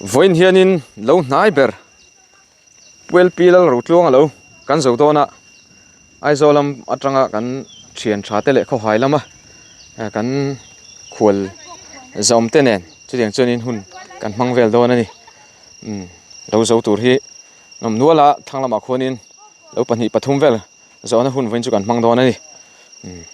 Vawiin hianin lo hnai ber Puelpi Lalrotluanga lo kan zo dawn a, Aizawl lam atanga kan thian tha te leh khawhai lama kan khual zawm te nen chutiang chuanin hun kan hmang vel dawn a ni. Umm lo zo tur hi nawm nual a thlang lamah khuanin lo pahnih pathum vel zawhna hun vawiin chu kan hmang dawn a ni. Umm.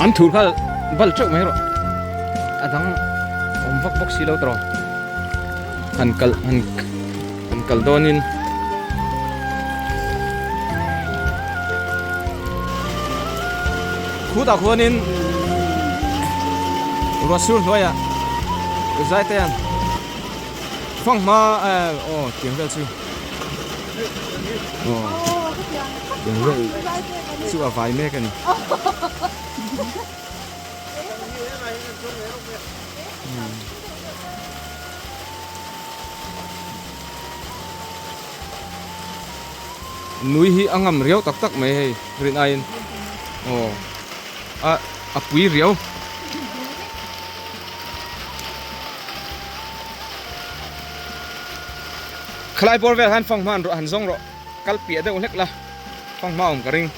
An thur kha bal teuh mai rawh a dang awm vak bawk si lo tawh han kal han han kal dawnin khutah khuanin ruah sur hnuaiah zai te an fanghma aw tiang vel chu aw tiang vel chu a vai mek a ni. Nui hi a ngam riau tak tak mai hei rin aiin aw a a pui riau. Khalai bawr vel han fang hman rawh han zawng rawh kal piah deuh hlek la fang hma awm ka ring.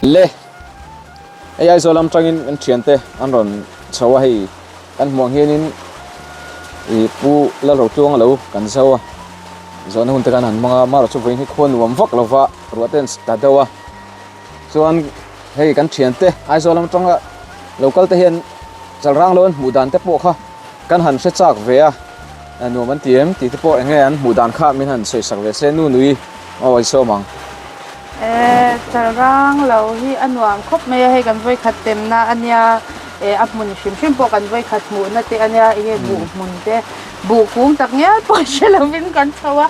Le hei Aizawl lam tangin kan thiante an rawn chho a hei kan hmuh ang hianin ih pu Lalrotluanga lo kan zo a zawhna hun te khan han hmang a amaherawhchu vawiin hi khua nuam vak lova ruah te an ta deuh a. Chuan hei kan thiante Aizawl lam atanga lo kal te hian Chalrang lo an hmuh dan te pawh kha kan han hre chak ve a, nuam an ti em tih te pawh eng nge an hmuh dan kha min han sawi sak ve se nu nui aw i sawm ang. E Chalrang lo hi a nuam khawp mai a, hei kan vawikhat temna a nia, e a hmun hrim hrim pawh kan vawikhat hmuhna te a nia, enge buh hmun te buh kung tak ngial pawh hre lovin kan chho a,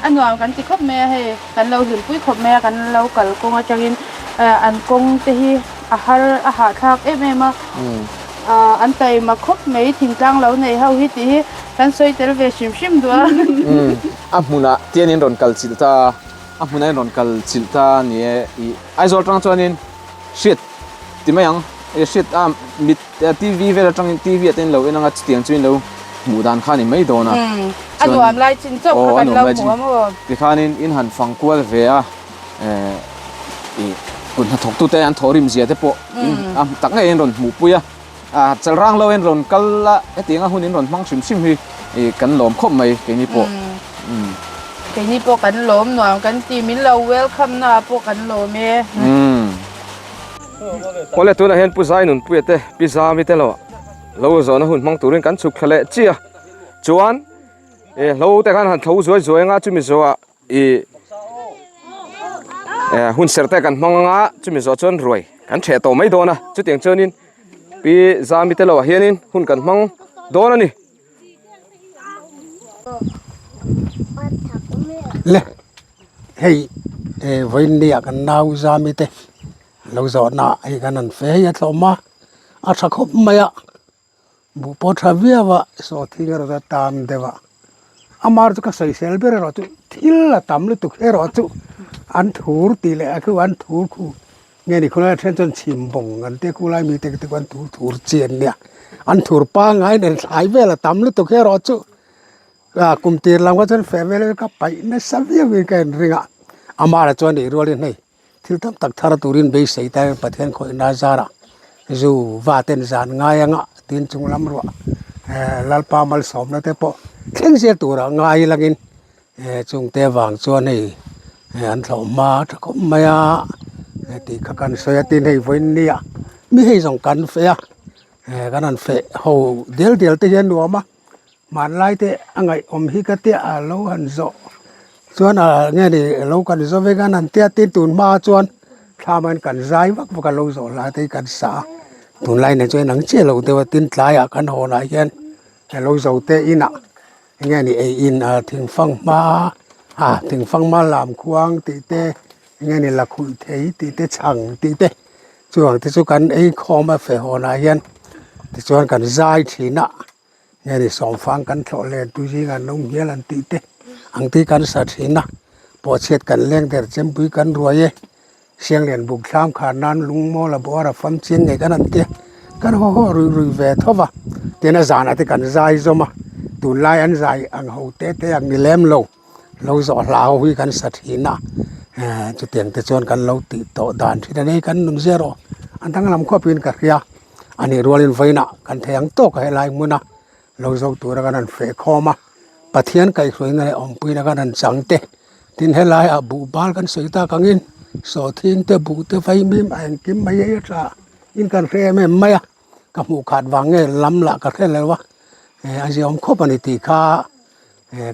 a nuam kan ti khawp mai a hei. Kan lo hlimpui khawp mai a, kan lo kal kawng atangin an kawng te hi a har a hahthlak em em a, an taima khawp mai thingtlang lo nei ho hi tih hi kan sawi tel ve hrim hrim duh a. A hmunah tian in rawn kal chilh ta a, a hmunah in rawn kal chilh ta a ni e, ih Aizawl atang chuanin hriat ti mai ang, hriat a mit TV vel atangin TV ah te in lo en anga chutiang chu in lo hmuh dan kha a ni mai dawn a. A nuam lai chin chauh kha kan lo hmu a maw? Tikhanin in han fang kual ve a, ih kut hnathawktute an thawhrim zia te pawh a tak ngei in rawn hmuhpui a, chalrang lo in rawn kal a, hetianga hun in rawn hmang hrim hrim hi ih kan lawm khawp mai keini pawh. Keini pawh kan lawm nuam kan ti, min lo welcome na ah pawh kan lawm e. Awle tunah hian Pu Zainunpuia te Pi Zami te lo lo zawhna hun hmang turin kan chhuk thla leh chiah a. Chuan eh hlo te khan han tho zuai zuai anga chumi zawhah ih eh hun serh te kan hmang anga chumi zawh chuan ruai kan theh tawh mai dawn a chutiang chuanin pi zami te lohah hianin hun kan hmang dawn a ni. Le hei eh vawiin nia kan nau zami te lo zawhna hei kan han fe hei a tlawm a a tha khawp mai a. Buh pawh tha viau a sawhthing erawh chu a tam deuh a amah chu ka sawisel ber erawh chu thil a tam lutuk erawh chu an thur tih leh a khu an thur khu nge ni khulai then chuan chhim bawng an tia khulai mi te chu an thur thur chi an nia an thur pangngai nen thlai vel a tam lutuk erawh chu a kum tir lam kha chuan feh vel ka paih nasa viau in ka inring a amah lah chuan ih rualin hei. Thil tam tak thar turin beisei ta Pathian khawihna zarah zu va ten zan ngai anga tin chung lam ruah eh Lalpa malsawmna te pawh thleng zel tura ngai langin eh chungte vang chuan hei eh an thlawh hma tha khawp mai a tih kha kan sawi a tin hei vawiin nia mi hei zawng kan feh a eh kan han feh ho dial dial te hi a nuam a. Hmanlai te a ngaihawm hi ka tia a lo han zawh chuan a nge ni lo kan zawh vek a han tia tin tun hma chuan thlam an kan zai vak vak a lo zawh hlai te hi kan sa a tunlai nen chuan inang chiah lo deuh a tin tlaiah kan hawn ah hian a lo zo te inah enge ni ei in a thingfang hma a thingfang hma lam khuang tih te enge ni lakhuih thei tih te chhang tih te chuvang te chu kan ei khawm a feh hawn ah hian tichuan kan zai thin a. Nge ni sawmfang kan thlawh len tu zingah an lo hnial an tih te ang te hi kan sa thin a, pawhchhiat kan leng der chempui kan ruai e, Sianglian buk thlam khar nan lungmawl a bawr a fam chiang ngei kan han tia, kan haw haw rui rui ve tho va, tin a zanah te kan zai zawm a, tunlai an zai ang ho te te ang ni lem lo, lo zawh hla ho hi kan sa thin a, chutiang te chuan kan lo tih tawh dan thin a ni, kan nun zia erawh a danglam khawpin ka hria. A nih rualin vawiinah kan thei ang tawk a helai hmuna lo zo tura kan han feh khawm a, Pathian kaihhruaina leh awmpuina kan han chang te, tin helaiah buh bal kan sawi tak angin sawhthing te buh te vaimim a engkim mai hi a tha in kan hre em em mai a, ka hmuh khat vang nge lam lah ka hre lo a, a ziaawm khawp a ni tih kha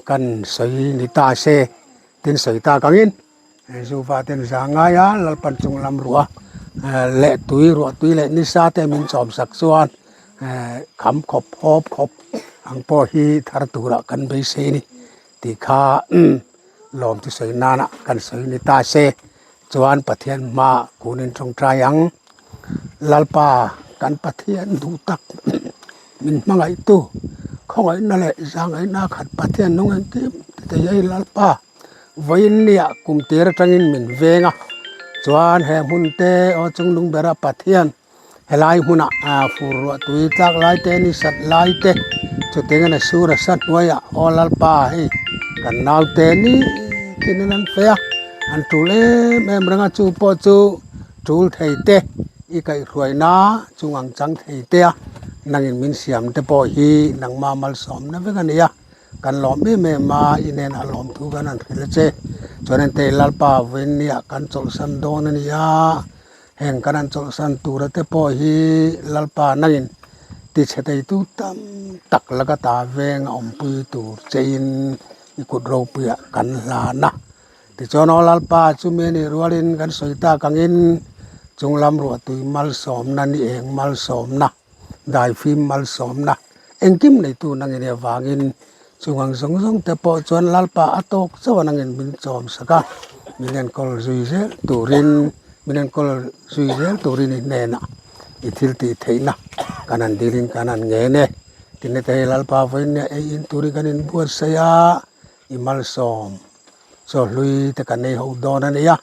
kan sawi ni ta se tin sawi tak angin. Zuva ten za ngai a, Lalpan chung lam ruah leh tui ruah tui leh nisa te min chawm sak chuan kham khawp hawp khawp ang pawh hi thar turah kan beisei a ni tih kha lawm chu sawi nana kan sawi ni ta se chuan Pathian hmaah kunin tawngtai ang. Lalpa kan Pathian duh tak min hmangaihtu khawngaihna leh zahngaihna khat Pathian nung engkim ti thei hi Lalpa. Vawiin nia kum tir atangin min veng a, chuan he hmun te aw chungnung bera Pathian helai hmunah fur ruah tui tlak lai te ni sat lai te chutiangin a sur a sa hnuaiah aw Lalpa hei kan naute ni tinin an feh a, an tul em em reng a chu pawh chu tul thei te i kaihhruaina chung ang chang thei te a nangin min siam te pawh hi nangma malsawmna vek a ni a. Kan lawm em em a, i hnenah lawmthu kan han hrilh a che. Chuan entei Lalpa vawiinniah kan chawlhsan dawn a ni a, heng kan han chawlhsan tura te pawh hi Lalpa nangin tichhe teitu tam tak laka ta veng a awmpui tur chein i kut ropuiah kan hlan a. Tichuan aw Lalpa chumi a nih rualin kan sawi tak angin chunglam ruahtui malsawmna ni eng malsawmna Daifim malsawmna engkim neitu nangin i avangin chung ang zawng zawng te pawh chuan Lalpa a tawk chauh a nangin min chawm sak a, min enkawl zui zel turin min enkawl zui zel turin i hnenah i thil tih theihna kan han dilin kan han ngen e. Tinge te hei Lalpa vawiin ei in turin kan inbuatsaih a, i malsawm chaw hlui te kan ei ho dawn a nia.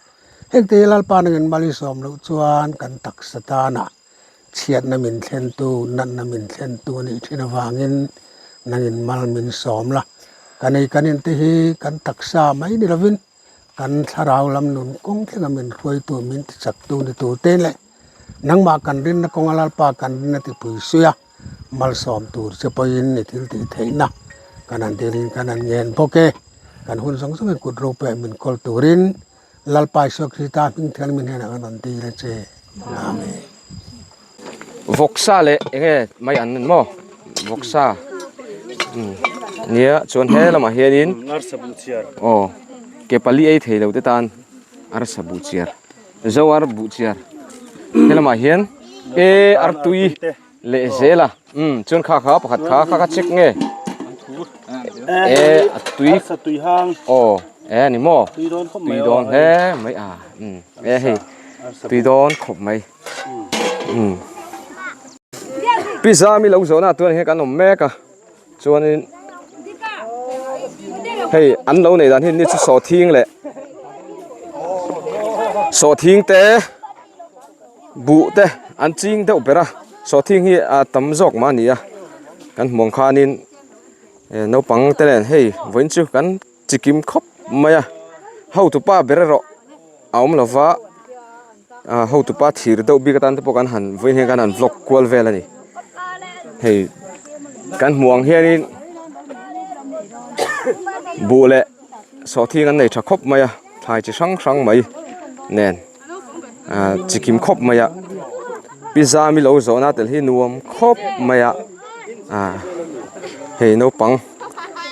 Hengte hi Lalpa nangin mal i sawm loh chuan kan taksa tanah Chhiatna min thlentu, natna min thlentu a nih thin avangin nangin mal min sawm la. Kan ei kan inte hi kan taksa mai ni lovin kan thlarau lam nun kawng thlenga min hruaitu, min tichaktu ni tur te leh nangmah kan rinna kawnga Lalpa kan rinna tipui suih a, malsawm tur che pawhin i thil tih theihna kan han dilin kan han ngen bawk e. Kan hun zawng zawngin kut ropuiah min kawl turin Lalpa Isua Krista hming thian min hnenah kan rawn dil a che. Amen. Vawksa leh enge mai an ni maw? Vawksa. Um nia chuan he lamah hianin Arsa buh chiar. Aw ke pali ei thei lo te tan arsa buh chiar. Zo ar buh chiar. He lamah hian e artui leh zel a. Um chuan kha kha pakhat kha kha kha check nge e a tui Arsa tui hang. Aw e ni maw Tui dawn khawp mai tui dawn hle mai a um e hei tui dawn khawp mai um pizza mi lo zawhna tuan hian kan awm mek a chuanin hei an lo neih dan hi ni chu sawhthing leh sawhthing te. Buh te an ching deuh ber a, sawhthing hi a tam zawk mah a ni a, kan hmuh ang khanin naupang te nen hei vawiin chu kan chikim khawp mai a, hotupa ber erawh a awm lo va, ah hotupa thir deuh bik atan te pawh kan han vawiin hian kan han vlog kual vel a ni, hei kan hmuh ang hianin buh leh sawhthing an nei tha khawp mai a, thlai chi hrang hrang mai nen. ah chikim khawp mai a pizza mi lo zawhna tel hi nuam khawp mai a ah hei naupang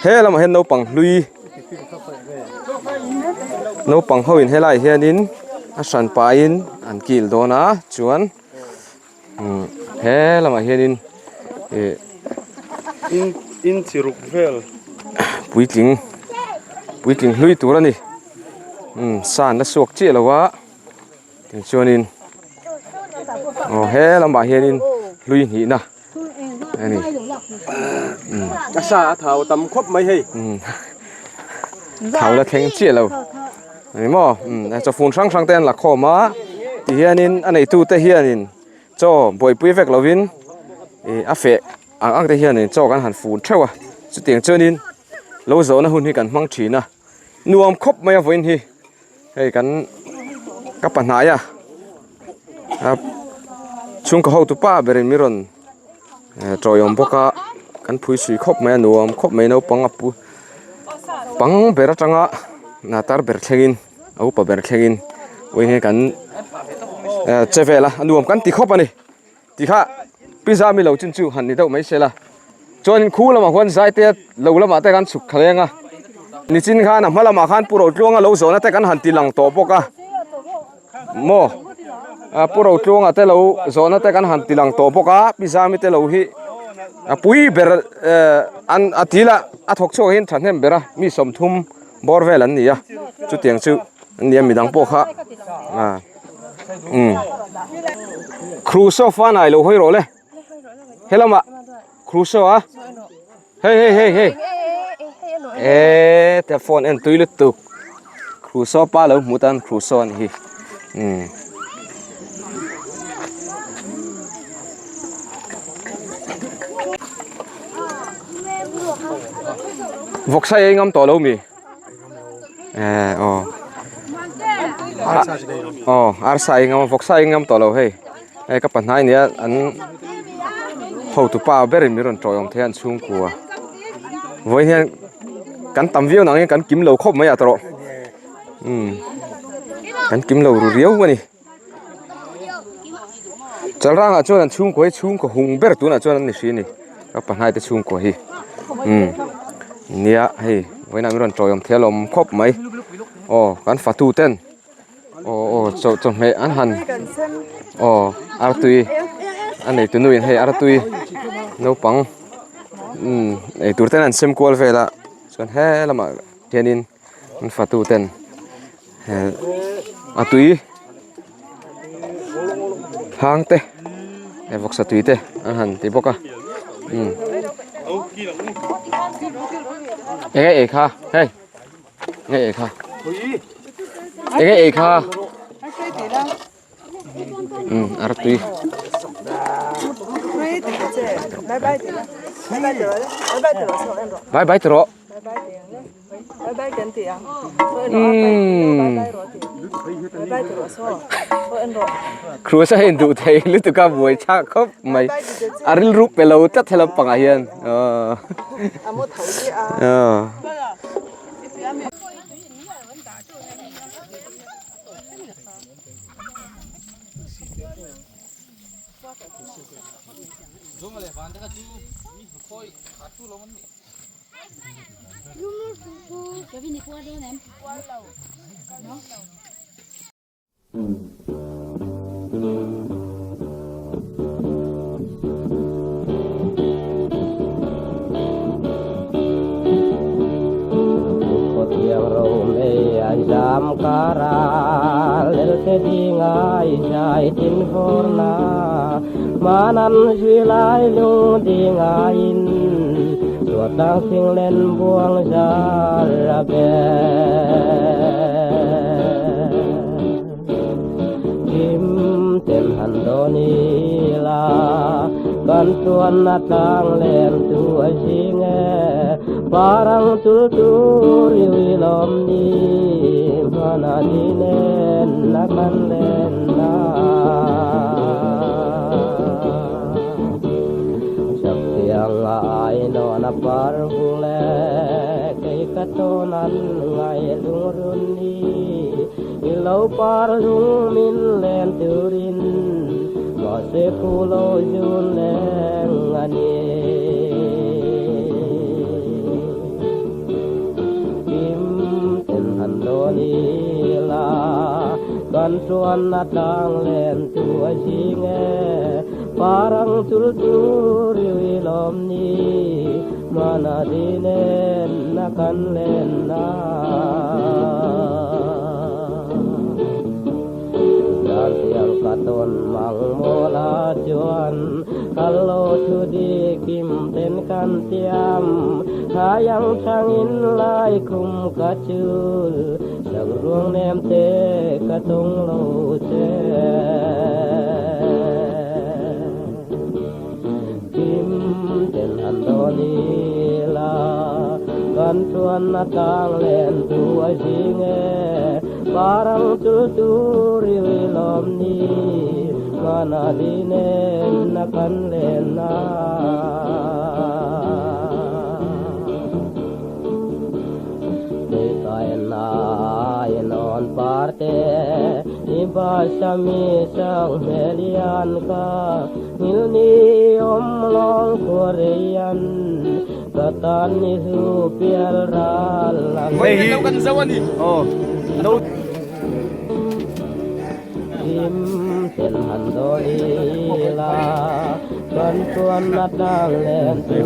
he lamah hian naupang hlui naupang ho in helaiah hianin a hran pahin an kil dawn a chuan umm he lamah hianin ih in chi ruk vel puitling puitling hlui tur a ni umm sa an la suak chiah lo a tichuanin aw he lamah hianin hlui hnihna a ni umm a sa a thau tam khawp mai hei umm thau la thleng chiah lo a ni maw umm chawfun hrang hrang te an la khawm a tihianin a neitute hianin chaw buaipui vek lovin ih a feh ang ang te hianin chaw kan han fun theuh a chutiang chuanin lo zawhna hun hi kan hmang thin a nuam khawp mai a vawiin hi hei kan ka pahnaia a chhungkaw hotu pa berin min rawn tawiawm bawk a kan phui sui khawp mai a nuam khawp mai naupang a pu pang ber atanga tar ber thlengin a upa ber thlengin vawiin hian kan che vel a a nuam kan ti khawp a ni. Ti kha pizza mi lo chin chu han ni deuh mai se la chuanin khu lamah khuan zaite lo lamah te khan chhuk thla leng a nichin khan a hma lamah khan pu Rotluanga lo zawhna te kan han ti lang tawh bawk a maw pu Rotluanga te lo zawhna te kan han ti lang tawh bawk a pizza mi te lo hi a pui ber eh an a til a a thawk chhuak hian thahnem ber a mi 30 bawr vel an ni a chutiang chu an ni a midang pawh kha ah. Um Crusoe fa nai lo hawi rawh le helamah Crusoe a hei hei hei hei e te phone en tui lutuk Crusoe pa lo hmu tan Crusoe ani hi um vawksa ei ngam tawh lo mi. Eh aw aw arsa ei ngam a vawksa ei ngam tawh lo hei hei ka pahnai nia an hotu pa berin min rawn tawiawm thei a an chhungkua vawiin hian. Kan tam viau nangin kan kim lo khawp mai a tawh umm kan kim lo ru riau a ni. Chalrangah chuan an chhungkaw hi chhungkaw hung ber tunah chuan an ni hri a ni ka pahnaite chhungkaw hi umm nia hei vawiinah min rawn tawiawm thei alawm khawp mai aw kan fatu ten aw aw chaw chawhmeh an han aw artui a nei tu nuin hei artui naupang umm eitur ten an sem kual vel a chuan he lamah hianin an fatu ten he a tui hang te eh vawksa tui te an han ti bawk a umm eng nge ei kha hei eng nge ei kha eng nge ei kha umm artui bye bye ti rawh. Krus a in duh thei lutuk a buai chak khawp mai a rilru pe lo tlat helam pangah hian aw aw.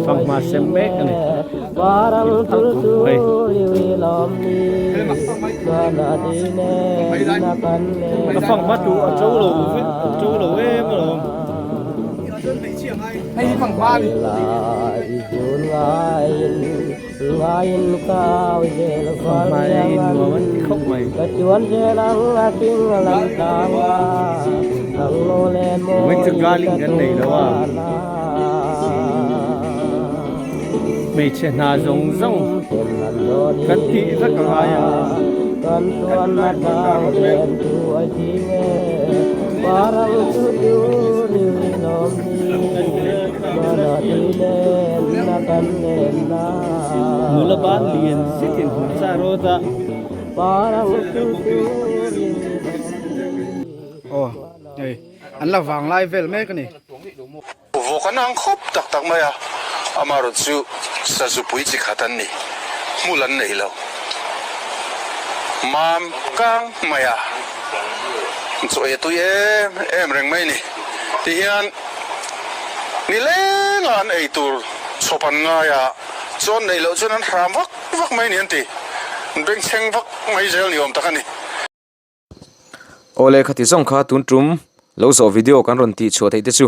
Fanghma sem mek a ni thal khawp mai. A fanghma tu a to lo vek a to lo em alawm. Fanghma hi nuam an ti khawp mai. Vawiin chu garlic kan nei lo a hmeichhe hna zawng zawng kan tih vek a ngai a. Nula ban lian zetin hmarcha a rawt a. Aw hei an la vang lai vel mek a ni. Vawk an ang khawp tak tak mai a, amaherawh chu sazupui chi khat an ni, hmul an nei lo. Mam kang mai a, chaw ei a tui em em reng mai a ni. Tihian nileng a an ei tur chhawp an ngai a, chuan neih loh chuan an hram vak vak mai a ni an ti, an bengchheng vak mai zel ni awm tak a ni. Awle khati zawng kha tun tum lo zawh video kan rawn tih chhuah theih te chu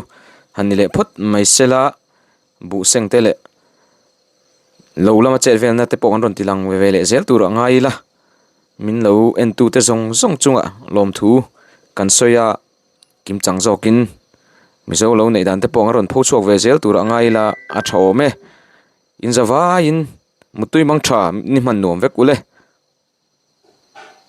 han ni leh phawt mai sela buh seng te leh lo lama chet velna te pawh kan rawn ti lang ve leh zel tur a ngai ila min lo en tu te zawng zawng chungah lawmthu kan sawi a kim chang zawkin mizo lo neih dan te pawh an rawn pho chhuak ve zel tur a ngai ila a tha awm e in zavaiin mutui mang tha ni hman nuam vek ule.